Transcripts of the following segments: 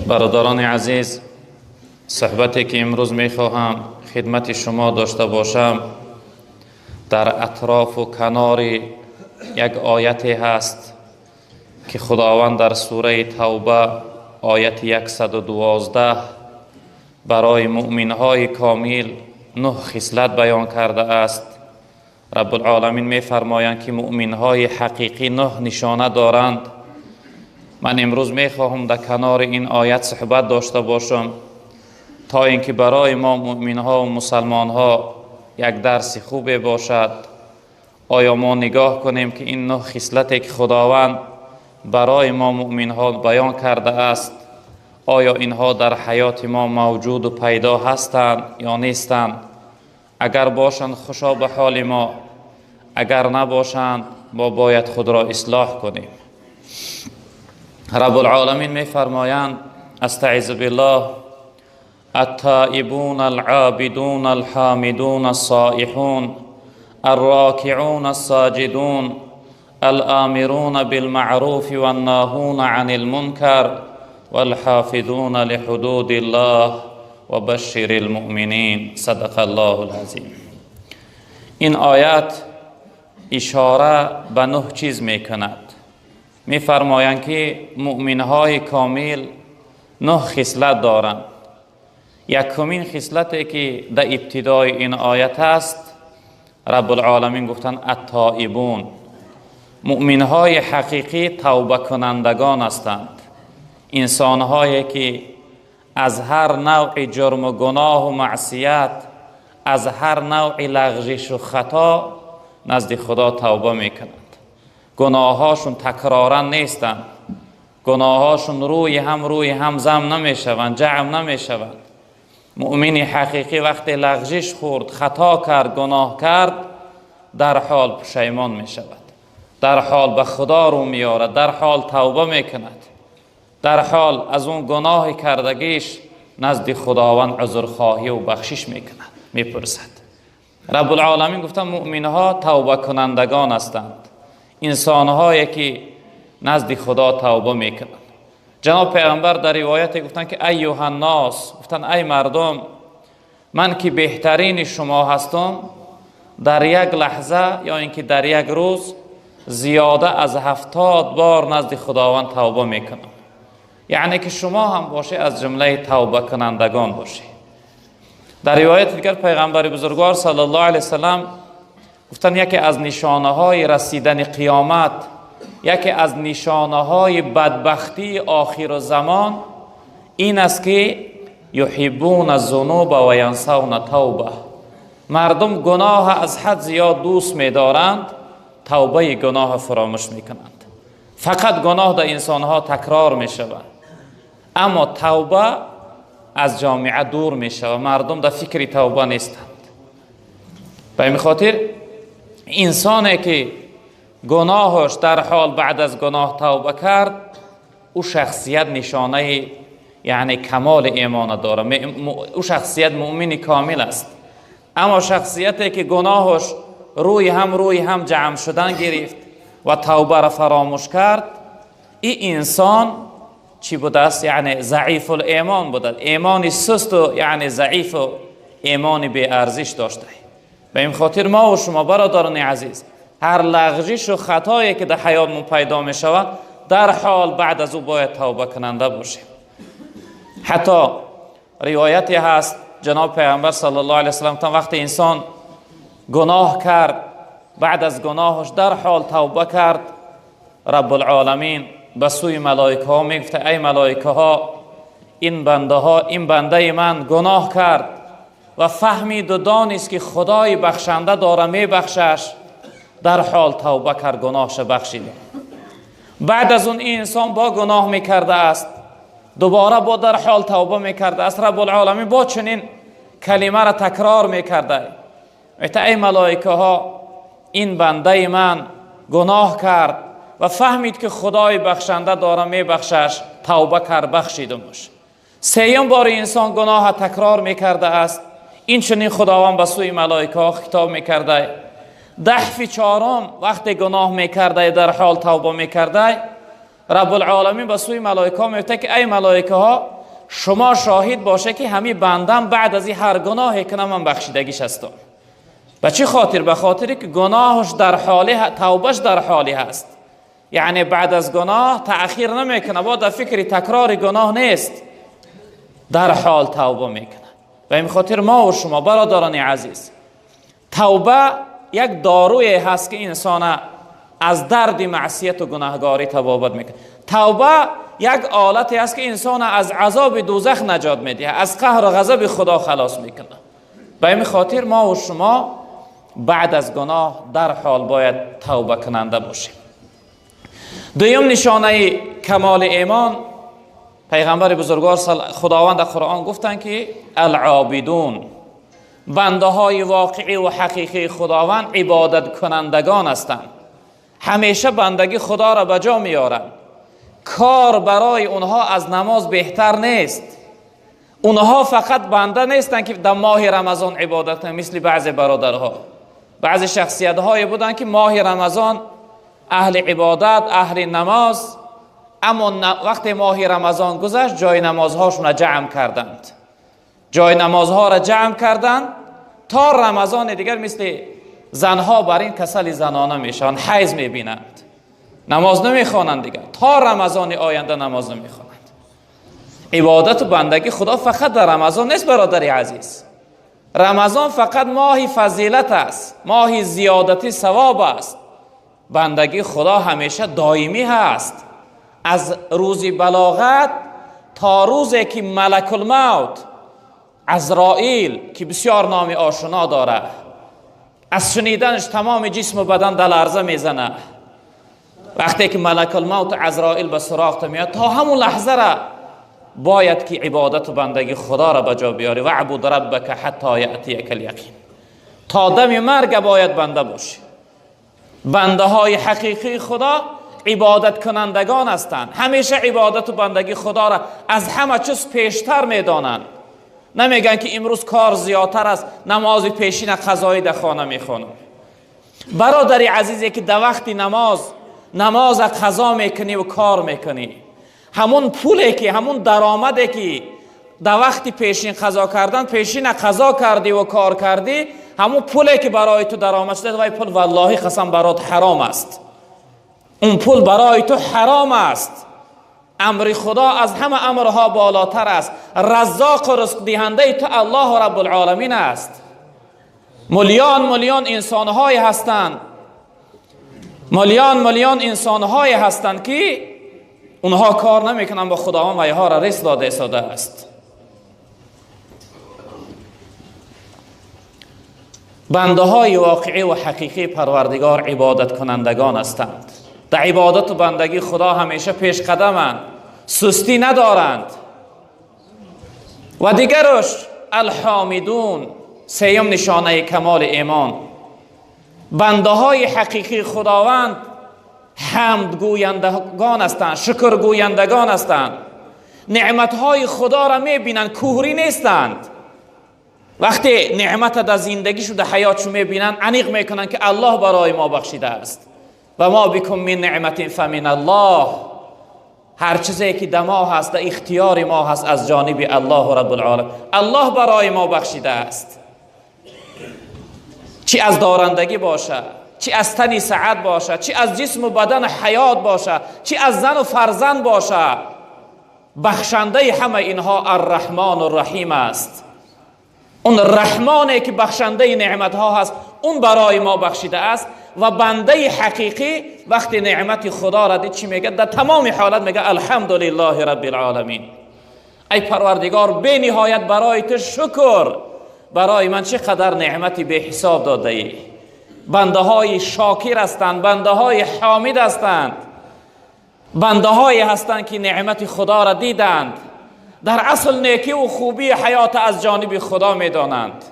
Бародарони азиз, суҳбате ки имрӯз мехоҳам хидмати шумо дошта бошам, дар атрофу канори як ояте ҳаст ки Худованд дар сураи Тавба ояти 112 барои муъминҳои комил 9 хислат баён кардааст. Раббулоламин мефармоянд, ки муъминҳои ҳақиқӣ 9 нишона доранд. Ман имрӯз мехоҳам дар канори ин оят суҳбат дошта бошам, то ин ки барои мо муъминҳо ва мусалмонҳо як дарси хубе бошад. Оё мо нигоҳ кунем, ки ин 9 хислате ки Худованд барои мо муъминҳо баён кардааст, оё инҳо дар ҳаёти мо мавҷуду пайдо ҳастанд ё нестанд? Агар бошанд, хушо ба ҳоли мо, агар набошанд, мо бояд худро ислоҳ кунем. Раббулоламин мефармоянд: астаизу биллоҳ, التائبون العابدون الحامدون الصائحون الراكعون الساجدون الآمرون بالمعروف والناهون عن المنكر والحافظون لحدود الله وبشر المؤمنين. صدق الله العظيم. این آیت اشاره به 9 چیز میکند. میفرمایند که مؤمنهای کامل 9 خصلت دارند. یکمین خصلتی که در ابتدای این آیت است، رب العالمین گفتند التائبون، مؤمنهای حقیقی توبه کنندگان هستند، انسانهایی که از هر نوع جرم و گناه و معصیت، از هر نوع لغزش و خطا نزد خدا توبه میکنند. گناهاشون تکرارا نیستند، گناهاشون روی هم زم نمیشوند، جمع نمیشوند. مؤمن حقیقی وقتی لغزش خورد، خطا کرد، گناه کرد، در حال پشیمان می شود، در حال به خدا رو میارد، در حال توبه میکند، در حال از اون گناه کردگیش نزد خداوند عذرخواهی و بخشش میکند، میپرسد. رب العالمین گفتن مؤمنها توبه کنندگان هستند، انسانهایی که نزد خدا توبه میکنند. جناب پیغمبر در روایت گفتن که ایها الناس، گفتن ای مردم، من که بهترین شما هستم، در یک لحظه یا اینکه در یک روز زیاده از 70 بار نزد خداوند توبه میکنم. یعنی که شما هم باشه از جمله توبه کنندگان باشه. در روایت دیگر پیغمبر بزرگوار صلی الله علیه وسلم گفتن یکی از نشانه های رسیدن قیامت، یکی از نشانه های بدبختی آخر زمان این است که یحبون الذنوب و ینسون توبه. مردم گناه از حد زیاد دوست می‌دارند، توبه گناه فراموش می‌کنند. فقط گناه در انسانها تکرار می‌شود، اما توبه از جامعه دور می‌شود. مردم در فکر توبه نیستند. به این خاطر انسانی که گناهش در حال بعد از گناه توبه کرد، او شخصیت نشانه یعنی کمال ایمان داره، او شخصیت مؤمن کامل است. اما شخصیتی که گناهش روی هم جمع شدن گرفت و توبه را فراموش کرد، این انسان چی بوده است؟ یعنی ضعیف الایمان بوده، ایمان سست و یعنی ضعیف و ایمان بی ارزش داشته. به این خاطر ما و شما برادران عزیز، هر لغزش و خطایی که در حیاتمون پیدا می شود، در حال بعد از او باید توبه کننده باشیم. حتی روایتی هست جناب پیغمبر صلی الله علیه وسلم تا وقتی انسان گناه کرد، بعد از گناهش در حال توبه کرد، رب العالمین به سوی ملائکه ها میگفته ای ملائکه ها، این بنده ها، این بنده من گناه کرد و فهمید و دانست که خدای بخشنده داره میبخشش، در حال توبه کرد، گناهش بخشید. بعد از اون این انسان با گناه میکرده است، دوباره با در حال توبه میکرده است، رب العالمین با چنین کلمه را تکرار میکرده، ای ملائکه ها، این بنده من گناه کرد و فهمید که خدای بخشنده داره میبخشش، توبه کرد، بخشیدمش. سیم بار انسان گناه تکرار میکرده است، این چنین خداوند به سوی ملائکه ها خطاب میکرده. دفعه چهارم وقتی گناه میکرده در حال توبه میکرده، رب العالمین به سوی ملائکه میگه که ای ملائکه ها، شما شاهد باشه که همین بندم بعد از این هر گناهی کنم من بخشیدگیش هستم. به چه خاطر؟ به خاطری که گناهش در حاله، توبهش در حالی هست. یعنی بعد از گناه تأخیر نمیکنه، با در فکر تکرار گناه نیست، در حال توبه میکنه. به این خاطر ما و شما برادران عزیز، توبه یک داروی هست که انسان از درد معصیت و گناهگاری تبابت میکنه. توبه یک آلتی است که انسان از عذاب دوزخ نجات میده، از قهر و غضب خدا خلاص میکنه. به این خاطر ما و شما بعد از گناه در حال باید توبه کننده باشیم. دویم نشانه کمال ایمان، پیغمبر بزرگوار خداوند در قرآن گفتند که العابدون، بنده های واقعی و حقیقی خداوند عبادت کنندگان هستند. همیشه بندگی خدا را به جا میارند. کار برای اونها از نماز بهتر نیست. اونها فقط بنده نیستند که در ماه رمضان عبادت کنند، مثل بعض برادرها، بعض شخصیت های بودند که ماه رمضان اهل عبادت، اهل نماز، اما وقتی ماه رمضان گذشت جای نمازهاشون را جمع کردند، جای نمازها را جمع کردند تا رمضان دیگر. مثل زنها بر این کسل زنانه میشوند، حیض میبینند، نماز نمیخوانند دیگر، تا رمضان آینده نماز نمیخوانند. عبادت و بندگی خدا فقط در رمضان نیست برادر عزیز. رمضان فقط ماه فضیلت است، ماه زیادتی ثواب است. بندگی خدا همیشه دائمی هست، از روز بلاغت تا روزی که ملک الموت عزرائیل که بسیار نام آشنا داره، از شنیدنش تمام جسم و بدن در لرزه میزنه. وقتی که ملک الموت عزرائیل به سراغ میاد، تا همون لحظه را باید که عبادت و بندگی خدا را به جا بیاری. وعبد ربک حتی یأتیک الیقین، تا دم مرگ باید بنده باشی. بنده های حقیقی خدا عبادت کنندگان هستند، همیشه عبادت و بندگی خدا را از همه چیز پیشتر میدانند. نمیگن که امروز کار زیادتر است، نماز پیشین قضایی در خانه میخوانم. برادر عزیزی که در وقت نماز قضا میکنی و کار میکنی، همون پولی که، همون درآمدی که در وقت پیشین قضا کردن پیشین قضا کردی و کار کردی، همون پولی که برای تو درآمد شده، وای پول والله قسم برات حرام است. اون پول برای تو حرام است. امر خدا از همه امرها بالاتر است. رزاق و رزق دهنده تو الله رب العالمین است. میلیون میلیون انسان‌های هستند، میلیون میلیون انسان‌های هستند که اونها کار نمیکنن با خداوند و اینها را رزق داده ساده است. بنده های واقعی و حقیقی پروردگار عبادت کنندگان هستند. در عبادت و بندگی خدا همیشه پیش قدمند، سستی ندارند. و دیگرش الحامدون، سیم نشانه کمال ایمان. بنده های حقیقی خداوند حمد گویندگان هستند، شکر گویندگان هستند، نعمت های خدا را میبینند، کوهری نیستند. وقتی نعمت در زندگیش و در حیاتش میبینند، عمیق میکنند که الله برای ما بخشیده است. و ما بکم من نعمت فمن الله، هر چیزی که در ما هست، در اختیار ما هست، از جانب الله رب العالمین، الله برای ما بخشیده است. چی از دارندگی باشه، چی از تنی سعد باشه، چی از جسم و بدن حیات باشه، چی از زن و فرزند باشه، بخشنده همه اینها الرحمن الرحیم است. اون رحمانی که بخشنده نعمت ها هست، اون برای ما بخشیده است. و بنده حقیقی وقتی نعمت خدا را دید چی میگه؟ در تمام حالت میگه الحمدلله رب العالمین. ای پروردگار بی نهایت برای تو شکر، برای من چقدر نعمتی به حساب داده ای. بنده های شاکر هستند، بنده های حامد هستند، بنده های هستند که نعمت خدا را دیدند، در اصل نیکی و خوبی حیات از جانب خدا میدانند.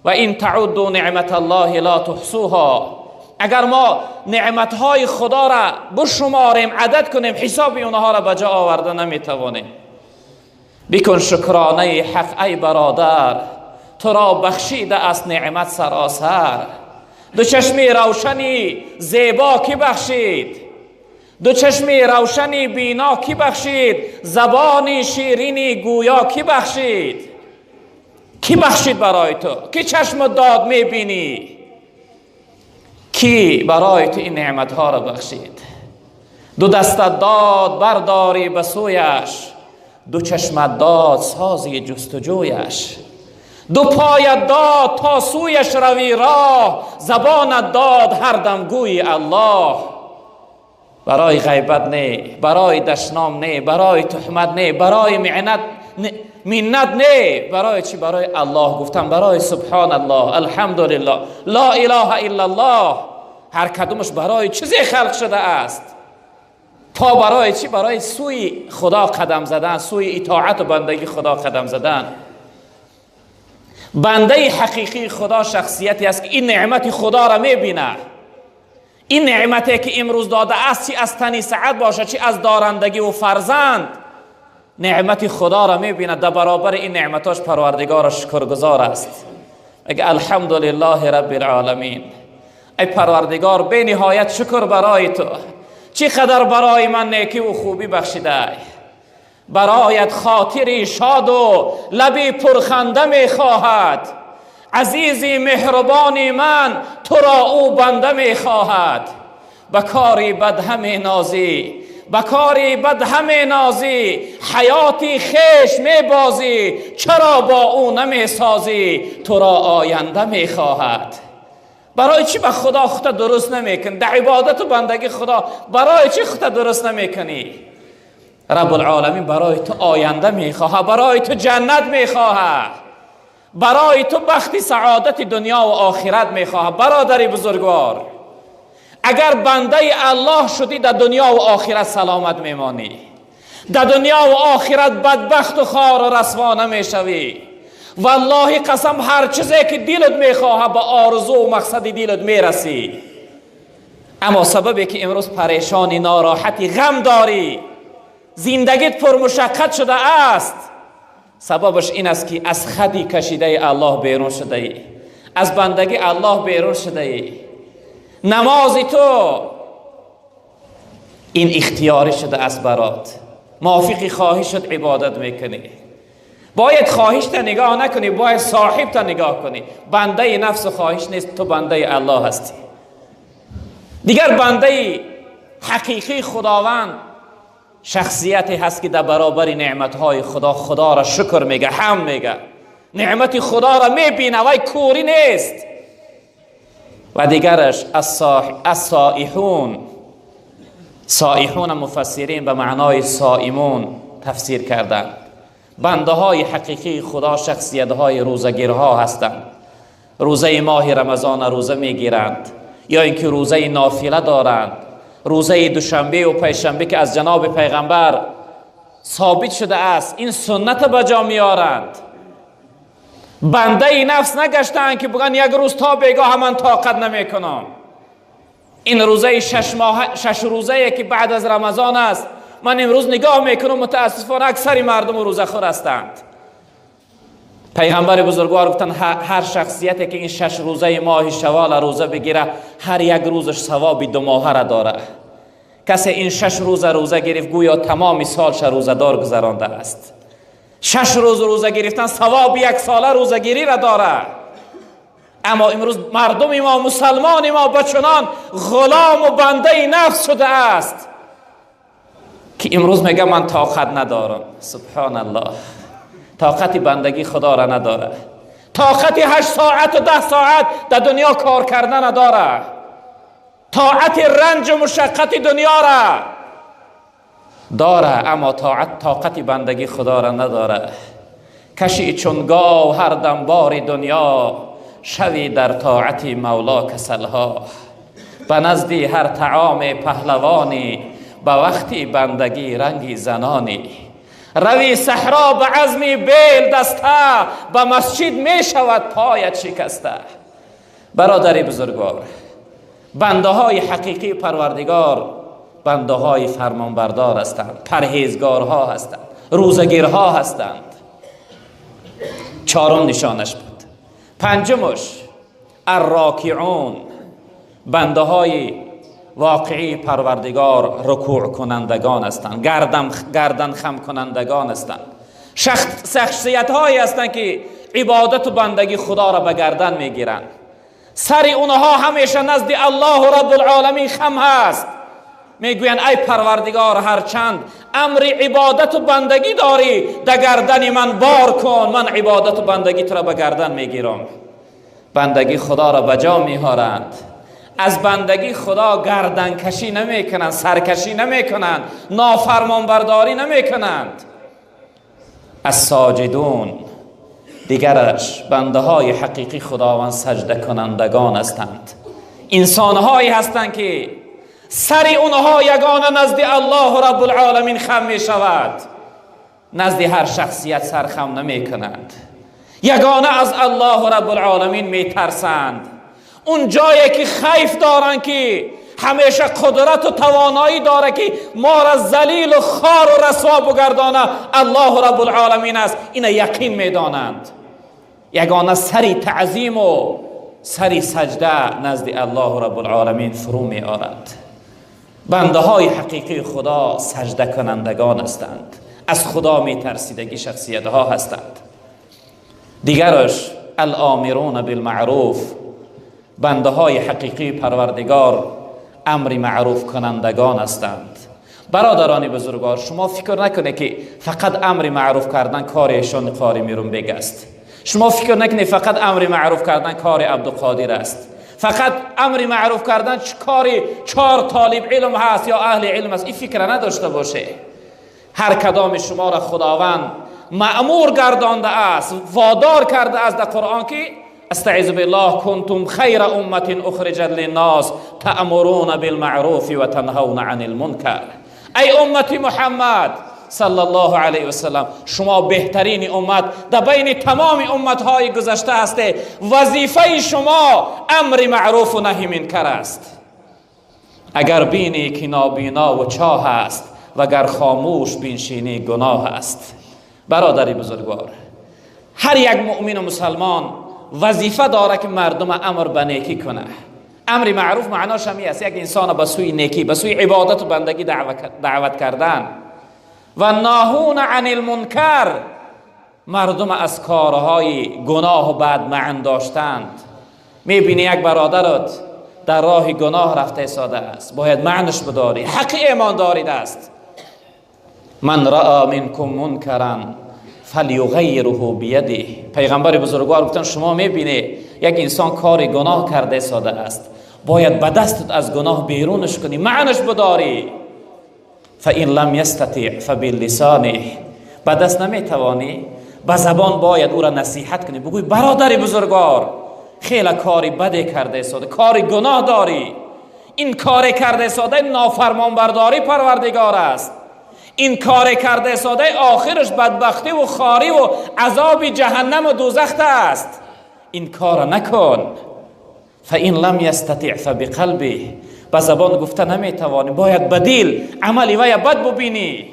و این تعدوا نعمت الله لا تحصوها، اگر ما نعمتهای خدا را بشماریم، عدد کنیم، حساب اونها را به جا آورده نمیتوانیم. بکن شکرانه حق ای برادر، تو را بخشیده است نعمت سراسر. دو چشمی روشنی زیبا کی بخشید، دو چشمی روشنی بینا کی بخشید؟ زبانی شیرینی گویا کی بخشید؟ کی بخشید برای تو؟ کی چشم داد میبینی؟ کی برای تو این نعمتها را بخشید؟ دو دستت داد برداری به سویش، دو چشمت داد سازی جستجویش، دو پایت داد تا سویش روی راه، زبانت داد هر دم گویی الله. برای غیبت نه، برای دشنام نه، برای تهمت نه، برای منت نه، برای چی؟ برای الله گفتم، برای سبحان الله، الحمدلله، لا اله الا الله. هر کدومش برای چیزی خلق شده است. پا برای چی؟ برای سوی خدا قدم زدن، سوی اطاعت و بندگی خدا قدم زدن. بنده حقیقی خدا شخصیتی است که این نعمت خدا را میبینه. این نعمتی که امروز داده است، چی از تنی سعد باشه، چی از دارندگی و فرزند، نعمت خدا را میبیند. در برابر این نعمتاش پروردگار شکرگزار است. میگه الحمدلله رب العالمین. ای پروردگار، به نهایت شکر برای تو، چی قدر برای من نیکی و خوبی بخشیده. برایت خاطری شاد و لبی پرخنده میخواهد، عزیزی مهربانی من تو را او بنده میخواهد. به کاری بد همه نازی، به کاری بد همه نازی، حیاتی خیش میبازی، چرا با او نمیسازی، تو را آینده میخواهد. برای چی به خدا خودت درست نمیکنی؟ در عبادت و بندگی خدا برای چی خودت درست نمیکنی؟ رب العالمین برای تو آینده میخواهد، برای تو جنت میخواهد، برای تو بخت سعادت دنیا و آخرت میخواهد. برادر بزرگوار، اگر بنده الله شدی در دنیا و آخرت سلامت میمانی، در دنیا و آخرت بدبخت و خوار و رسوا نمیشوی. والله قسم، هر چیزی که دلت میخواهد به آرزو و مقصد دلت میرسی. اما سببی که امروز پریشانی، ناراحتی، غم داری، زندگیت پرمشقت شده است، سببش این است که از خدی کشیده الله بیرون شده ای، از بندگی الله بیرون شده ای. نماز تو این اختیاری شده است برات، موافقی خواهشت عبادت میکنی. باید خواهش تا نگاه نکنی، باید صاحب تا نگاه کنی. بنده نفس خواهش نیست، تو بنده الله هستی. دیگر بنده حقیقی خداوند شخصیتی هست که در برابر نعمتهای خدا خدا را شکر میگه، هم میگه، نعمت خدا را میبینه، وای کوری نیست. و دیگرش السائحون. سائحون مفسرین به معنای صائمون تفسیر کردند. بنده های حقیقی خدا شخصیت های روزگیرها هستند. روزه ماه رمضان روزه میگیرند، یا اینکه روزه نافله دارند، روزه دوشنبه و پنجشنبه که از جناب پیغمبر ثابت شده است، این سنت به جا میارند. بنده نفس نگشتند که بگن یک روز تا بیگاه من طاقت نمیکنم. این روزه شش روزه که بعد از رمضان است، من امروز نگاه میکنم متاسفانه اکثر مردم روزه خور هستند. پیغمبر بزرگوار گفتن هر شخصیتی که این 6 روزه ماه شوال روزه بگیره، هر یک روزش ثواب 2 ماهه را داره. کسی این 6 روزه روزه گرفت، گویا تمام سالش روزه دار گذرانده است. 6 روز روزه گرفتن ثواب 1 ساله روزه گیری را داره. اما امروز مردم ما، مسلمان ما، بچنان غلام و بنده نفس شده است که امروز میگه من طاقت ندارم. سبحان الله، طاقت بندگی خدا را نداره، طاقت 8 ساعت و 10 ساعت در دنیا کار کردن نداره، طاعت رنج و مشقت دنیا را داره، اما طاقت بندگی خدا را نداره. کشی چون گاو هر دم بار دنیا، شوی در طاعت مولا کسلها. به نزدی هر طعام پهلوانی، به وقتی بندگی رنگی زنانی. روی صحرا به عزمی بیل دسته، به مسجد می شود پایت شکسته. برادر بزرگوار، بنده های حقیقی پروردگار بنده های فرمانبردار هستند، پرهیزگارها هستند، روزگیرها هستند. چهارم نشانش بود. پنجمش الراکعون، بنده های واقعی پروردگار رکوع کنندگان هستند، گردن خم کنندگان هستند، شخصیت هایی هستند که عبادت و بندگی خدا را به گردن میگیرند. سر اونها همیشه نزد الله رب العالمین خم هست. میگویند ای پروردگار، هرچند امر عبادت و بندگی داری در گردن من بار کن، من عبادت و بندگی تو را به گردن میگیرم. بندگی خدا را به جا می‌آورند، از بندگی خدا گردن کشی نمیکنند، سرکشی نمیکنند، نافرمانبرداری نمیکنند. الساجدون، دیگرش بنده های حقیقی خداوند سجده کنندگان هستند، انسانهایی هستند که سر اونها یگانه نزد الله رب العالمین خم می شود، نزد هر شخصیت سر خم نمی کنند، یگانه از الله رب العالمین می ترسند. اون جایی که خیف دارند که همیشه قدرت و توانایی داره که ما را ذلیل و خوار و رسوا بگردانه، الله رب العالمین است، این یقین می دانند. یگانه سری تعظیم و سری سجده نزد الله رب العالمین فرو می آرد. بنده های حقیقی خدا سجده کنندگان هستند، از خدا می ترسیدگی شخصیت ها هستند. دیگرش الامرون بالمعروف، بنده های حقیقی پروردگار امر معروف کنندگان هستند. برادران بزرگوار، شما فکر نکنید که فقط امر معروف کردن کار ایشان قاری میرون بگ است. شما فکر نکنید فقط امر معروف کردن کار عبدالقادر است. فقط امر معروف کردن کار 4 طالب علم هست یا اهل علم است. این فکر نداشته باشه. هر کدام شما را خداوند مأمور گردانده است، وادار کرده است در قرآن که استعذ بالله کنتم خیر امت اخرجت للناس تأمرون بالمعروف و تنهون عن المنکر. ای امت محمد صلی الله علیه و سلم، شما بهترین امت در بین تمام امتهای گذشته هسته. وظیفه شما امر معروف و نهی منکر است. اگر بینی که نابینا و چاه است و اگر خاموش بنشینی گناه است. برادر بزرگوار، هر یک مؤمن و مسلمان وظیفه داره که مردم امر به نیکی کنه. امر معروف معناش همی است یک انسان به سوی نیکی، به سوی عبادت و بندگی دعوت کردن. و ناهون عن المنکر، مردم از کارهای گناه و بد معن داشتند. میبینی یک برادرت در راه گناه رفته ساده است، باید معنش بداری، حق ایمان دارید است. من رأى منکم منکرا فلیغیره بیده. پیغمبر بزرگوار گفتن شما میبینی یک انسان کار گناه کرده ساده است، باید به دستت از گناه بیرونش کنی، معنش بداری. فإن لم يستطع فباللسانه، به دست نمیتوانی به زبان باید او را نصیحت کنی، بگوی برادر بزرگوار خیلی کاری بده کرده ساده، کار گناه داری، این کار کرده ساده نافرمانبرداری پروردگار است، این کار کرده ساده آخرش بدبختی و خاری و عذاب جهنم و دوزخ است، این کار نکن. فإن لم يستطع فبقلبه، به زبان گفته نمیتوانی، باید بدیل عملی وی بد ببینی.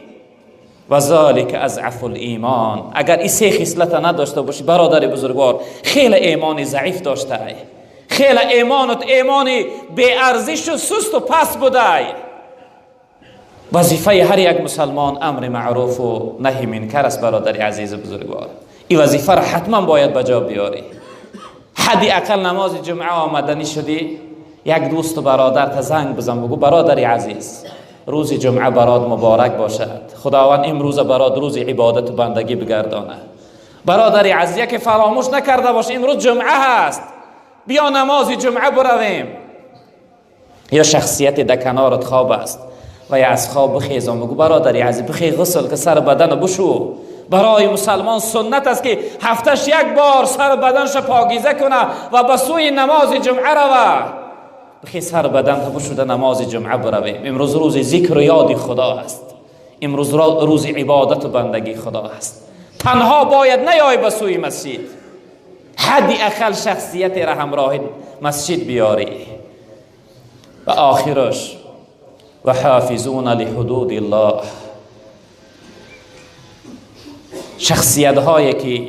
و ذالک اضعف الایمان. اگر این سه خصلت نداشته باشی برادر بزرگوار، خیلی ایمان ضعیف داشته ای، خیلی ایمانت ایمان بی ارزش و سست و پس بوده ای. وظیفه هر یک مسلمان امر معروف و نهی منکر است. برادر عزیز بزرگوار، این وظیفه را حتما باید به جا بیاری. حدی اقل نماز جمعه آمدنی شدی، یک دوست و برادر تا زنگ بزن بگو برادر عزیز روز جمعه برات مبارک باشد، خداوند امروز برات روز عبادت و بندگی بگردانه. برادر عزیز که فراموش نکرده باش امروز جمعه هست، بیا نماز جمعه برویم. یا شخصیت در کنارت خواب است و یا از خواب بخیزم بگو برادر عزیز بخی غسل که سر بدن بشو. برای مسلمان سنت است که هفتش یک بار سر بدنش پاکیزه کنه و به سوی نماز جمعه روه. بخی سر بدن بشو نماز جمعه برویم. امروز روز ذکر و یاد خدا است، امروز روز عبادت و بندگی خدا است. تنها باید نیای به سوی مسجد، حدی اقل شخصیت را همراه مسجد بیاری. و آخرش و حافظون لحدود الله، شخصیت هایی که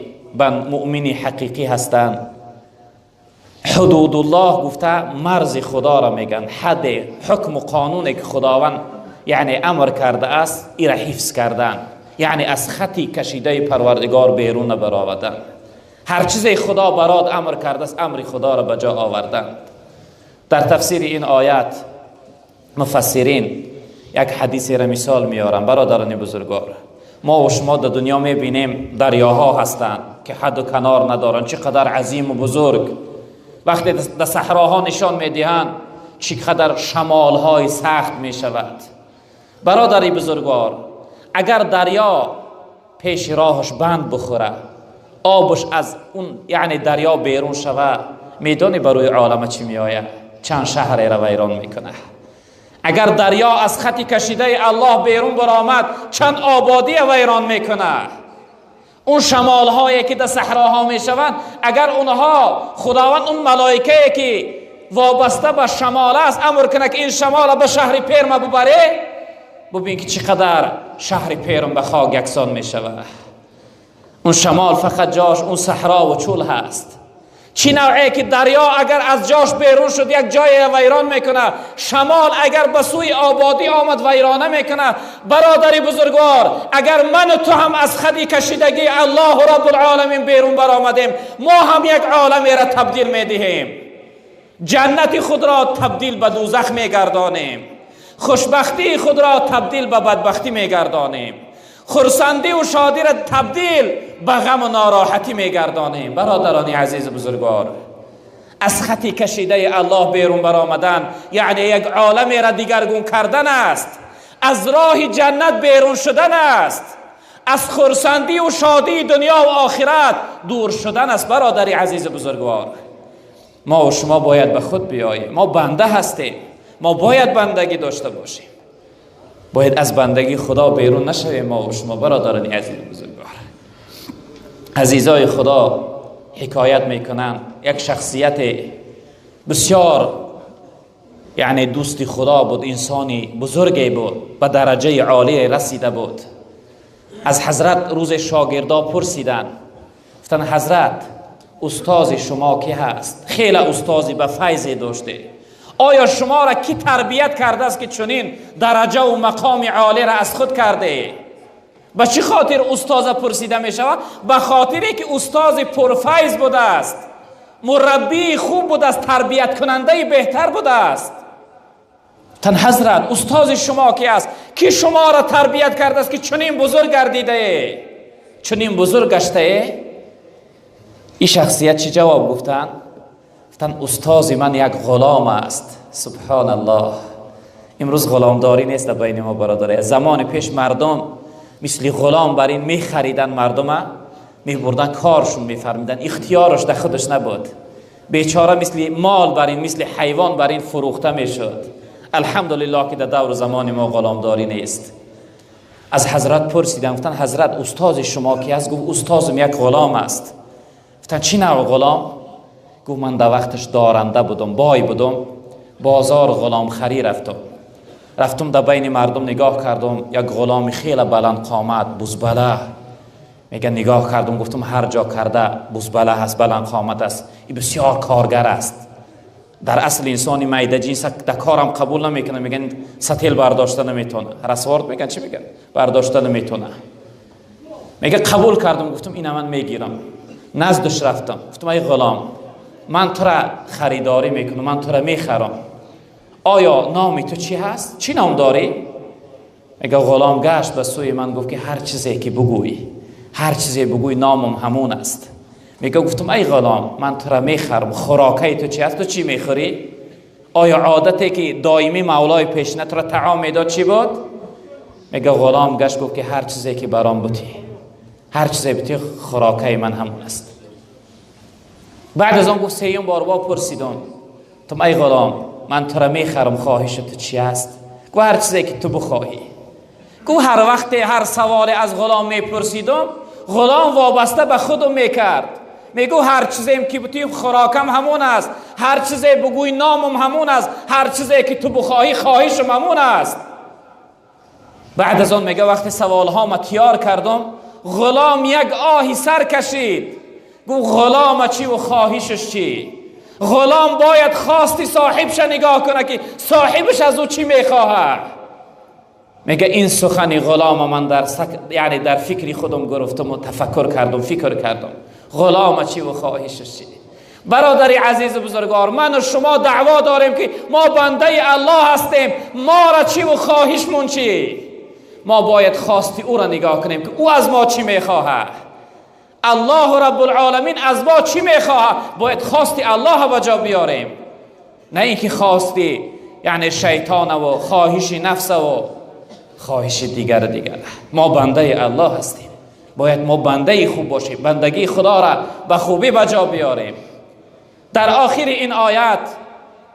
مؤمنی حقیقی هستند حدود الله گفته مرز خدا را میگن، حد حکم و قانونی که خداوند یعنی امر کرده است ای را حفظ کردن، یعنی از خطی کشیده پروردگار بیرون برآوردن. هر چیزی خدا برات امر کرده است امر خدا را به جا آوردن. در تفسیر این آیت مفسرین یک حدیثی را مثال میارن. برادران بزرگوار، ما و شما در دنیا میبینیم دریاها هستند که حد و کنار ندارن، چقدر عظیم و بزرگ. وقتی در صحراها نشان میدهند چقدر شمالهای سخت میشود. برادر بزرگوار، اگر دریا پیش راهش بند بخوره، آبش از اون یعنی دریا بیرون شود، میدونی بروی عالم چی میآید؟ چند شهر را ویران میکنه. اگر دریا از خط کشیده الله بیرون برآمد، چند آبادی ویران میکنه. اون شمال هایی که در صحراها میشوند، اگر اونها خداوند اون ملائکه که وابسته به شمال است امر کنه که این شمال به شهر پرم ببره، ببین که چقدر شهر پرم به خاک یکسان میشود. اون شمال فقط جاش اون صحرا و چول هست. چی نوعی که دریا اگر از جاش بیرون شد یک جای ویران میکنه، شمال اگر به سوی آبادی آمد ویرانه میکنه. برادر بزرگوار، اگر من و تو هم از خدی کشیدگی الله رب العالمین بیرون برآمدیم، ما هم یک عالمی را تبدیل میدهیم. جنت خود را تبدیل به دوزخ میگردانیم، خوشبختی خود را تبدیل به بدبختی میگردانیم، خرسندی و شادی را تبدیل به غم و ناراحتی میگردانیم. برادران عزیز بزرگوار، از خطی کشیده الله بیرون برآمدن یعنی یک عالمی را دیگرگون کردن است، از راه جنت بیرون شدن است، از خرسندی و شادی دنیا و آخرت دور شدن است. برادر عزیز بزرگوار، ما و شما باید به خود بیاییم. ما بنده هستیم، ما باید بندگی داشته باشیم، باید از بندگی خدا بیرون نشویم. ما و شما برادران عزیز بزرگوار، عزیزای خدا حکایت میکنن یک شخصیت بسیار یعنی دوست خدا بود، انسانی بزرگی بود، به درجه عالی رسیده بود. از حضرت روز شاگردا پرسیدن، گفتن حضرت استاد شما کی هست؟ خیلی استادی به فیض داشته، آیا شما را کی تربیت کرده است که چنین درجه و مقام عالی را از خود کرده؟ به چه خاطر استاد پرسیده می شود؟ به خاطری که استاد پرفیض بوده است، مربی خوب بوده است، تربیت کننده بهتر بوده است. تن حضرت استاد شما کی است؟ کی شما را تربیت کرده است که چنین بزرگ گردیده، چنین بزرگ گشته؟ این شخصیت چی جواب گفتن؟ گفتن استاد من یک غلام است. سبحان الله، امروز غلامداری نیست در بین ما برادره. زمان پیش مردم مثل غلام بر این میخریدن، مردم میبردن کارشون میفرمیدن، اختیارش در خودش نبود. بیچاره مثل مال بر این، مثل حیوان بر این فروخته میشد. الحمدلله که در دور زمان ما غلامداری نیست. از حضرت پرسیدن، گفتن حضرت استاد شما کی است؟ گفت استادم یک غلام است. گفتن چی نوع غلام؟ گفت من در وقتش دارنده بودم، بای بودم، بازار غلام خری رفتم در بین مردم نگاه کردم، یک غلام خیلی بلند قامت بزبله، میگه نگاه کردم گفتم هر جا کرده بزبله هست، بلند قامت است، این بسیار کارگر است. در اصل انسانی میده جنس در کارم قبول نمیکنه، میگن ستیل برداشته نمیتونه، رسوارد میگن چی میگن، برداشته نمیتونه. میگه قبول کردم، گفتم اینو من میگیرم. نزدش رفتم، گفتم ای غلام من تو را خریداری میکنم، من تو را میخرم، آیا نام تو چی هست؟ چی نام داری؟ میگه غلام گشت به سوی من گفت که هر چیزی که بگویی، هر چیزی بگویی نامم همون است. میگه گفتم ای غلام من تو را میخرم، خوراکه تو چی هست؟ تو چی میخوری؟ آیا عادتی که دائمی مولای پیشنه تو را طعام میداد چی بود؟ میگه غلام گشت گفت که هر چیزی که برام بودی، هر چیزی بودی خوراکه من همون است. بعد از آن گفت سیوم بار با پرسیدم، گفتم ای غلام من تو را میخرم، خواهش تو چی است؟ گفت هر چیزی که تو بخواهی. گفت هر وقت هر سوال از غلام میپرسیدم، غلام وابسته به خودم میکرد، میگو هر چیزی که بودی خوراکم همون است، هر چیزی بگوی نامم همون است، هر چیزی که تو بخواهی خواهشم همون است. بعد از آن میگه وقتی سوالها ما تیار کردم، غلام یک آهی سر کشید، گفت غلام چی و خواهشش چی؟ غلام باید خواستی صاحبش نگاه کنه که صاحبش از او چی میخواهد. میگه این سخن غلام من در یعنی در فکری خودم گرفتم و تفکر کردم، فکر کردم غلام چی و خواهشش چی. برادر عزیز بزرگوار، من و شما دعوا داریم که ما بنده الله هستیم، ما را چی و خواهشمون چی؟ ما باید خواستی او را نگاه کنیم که او از ما چی میخواهد. الله رب العالمین از ما چی میخواهد؟ باید خواستی الله به جا بیاریم، نه اینکه خواستی یعنی شیطان و خواهش نفس و خواهش دیگر. ما بنده الله هستیم، باید ما بنده خوب باشیم، بندگی خدا را به خوبی به جا بیاریم. در آخر این آیت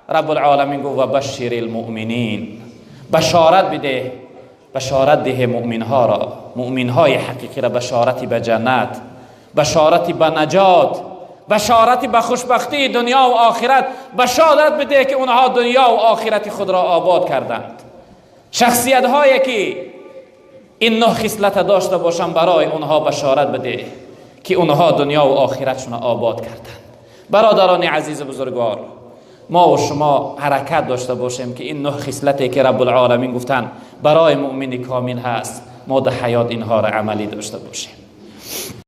رب العالمین گفت و بشر المؤمنین، بشارت بده، بشارت ده مؤمن ها را، مؤمن های حقیقی را بشارتی به جنت، بشارتی به نجات، بشارتی به خوشبختی دنیا و آخرت، بشارت بده که اونها دنیا و آخرت خود را آباد کردند. شخصیت هایی که این 9 خصلت داشته باشند برای اونها بشارت بده که اونها دنیا و آخرتشون آباد کردند. برادران عزیز بزرگوار، ما و شما حرکت داشته باشیم که این 9 خصلتی که رب العالمین گفتن برای مؤمن کامل هست، ما در حیات اینها را عملی داشته باشیم.